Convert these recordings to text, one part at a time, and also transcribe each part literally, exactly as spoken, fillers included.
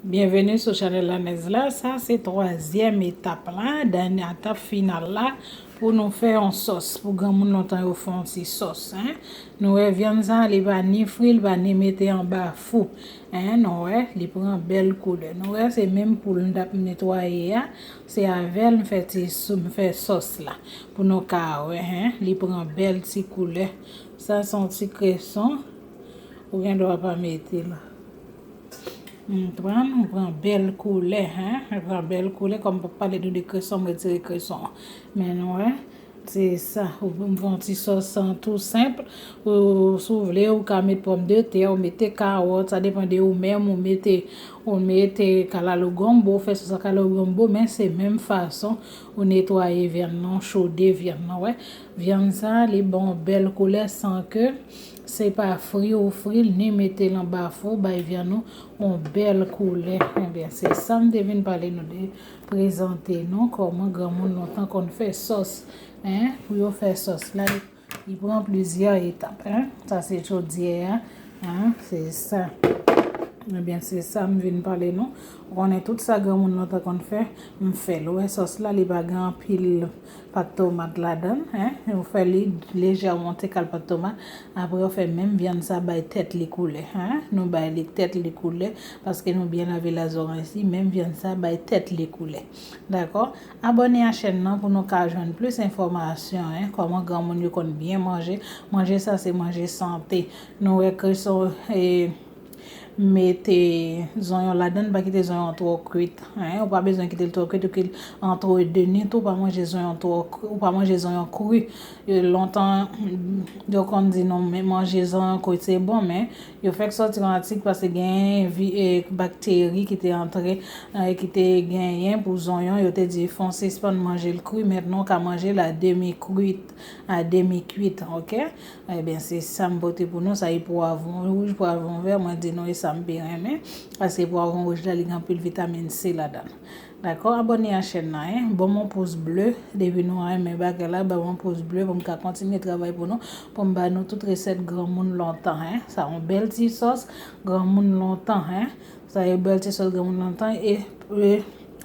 Byenveni sou chanèl Lanèz la. Sa se twazyèm etap la, dènye etap final la, pou nou fè yon sòs. Pou granmoun lontan yo fè yon ti sòs, en. Nou wè vyann sa, li pa ni fri, li pa ni mete anba fou. En, nou wè, li pran bèl koulè. Nou wè, se menm poul m t ap netwaye a, se avè l m fè ti sou, m fè sòs la. Pou nou ka wè, en, li pran bèl ti koulè. Sa se yon ti kreson, ou gen dwa pa mete l. Konprann, ou pran bèl koulè, en. Ou pran bèl koulè, kòm m p ap pale nou de kreson, m retire kreson an. Men nou wè, se sa. Ou m fè yon ti sòs an tou senp. Ou, si w vle, ou ka met pòmdetè, ou mete kawòt, sa depann de ou menm, ou mete, ou mete kalalou gonbo, ou fè sòs a kalalou gonbo, men se menm fason ou netwaye vyann nan, ou chode vyann nan, wè. Vyann sa, li ba w bèl koulè san ke se pa fri ou fri l, ni mete l anba fou, bay vyann nou yon bèl koulè. Ebyen, se sa m te vin pale nou de, prezante nou kòman granmoun lontan konn fè sòs, en, pou yo fè sòs la, li, li pran plizyè etap, en. Sa se chodyè a, en, se sa. Ebyen, se sa m vin pale nou. Ou konnen tout sa granmoun lontan konn fè, m fè l. Ou wè sòs la, li pa gen anpil pat tomat ladan l, en. Ou fè li lejèman, yon ti kal pat tomat. Apre, ou fè menm vyann sa bay tèt li koulè, en. Nou bay li tèt li koulè, paske nou byen lave lazoranj li, menm vyann sa bay tèt li koulè. Dakò? Abòne a chèn nan pou nou ka jwenn plis enfòmasyon, en. Kòman granmoun yo konn byen manje. Manje sa se manje sante. Nou wè kreson, e, mete zonyon ladan l, pa kite zonyon twò kwit, en. Ou pa bezwen kite l twò kwit, ou kite l antre de, ni tou pa manje zonyon twò kri, ou pa manje zonyon kri. E, lontan, yo konn di nou, men manje zonyon kri se bon, men yo fèk sòti yon atik paske gen vi-, e, bakteri ki te antre, e, ki te genyen pou zonyon, yo te di fò w sispann manje l kri, mentnan w ka manje l a demi kwit, a demi kwit, oke? Ebyen, se sa m pote pou nou, sa e pwavwon wouj, pwavwon vè, mwen di nou e sa m pi renmen, paske pwavwon wouj la, li gen anpil vitamin C ladan l. Dakò? Abòne a chèn nan, en. Ban m yon pous ble, depi nou renmen bagay la, ban m yon pous ble pou m ka kontinye travay pou nou, pou m ba nou tout resèt granmoun lontan, en. Sa yon bèl ti sòs granmoun lontan, en. Sa yon bèl ti sòs granmoun lontan, e, e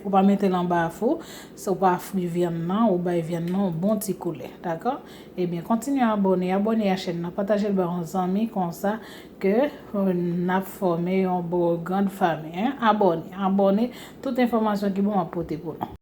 ou pa mete l anba fou, se ou pa fri vyann nan, ou bay vyann nan yon bon ti koulè, dakò? Ebyen, kontinye abòne, abòne a chèn nan, pataje l ba yon zanmi konsa ke, e, n ap fòme yon bon grand fanmi, en. Abòne, abòne, tout enfòmasyon ki bon m ap pote pou nou.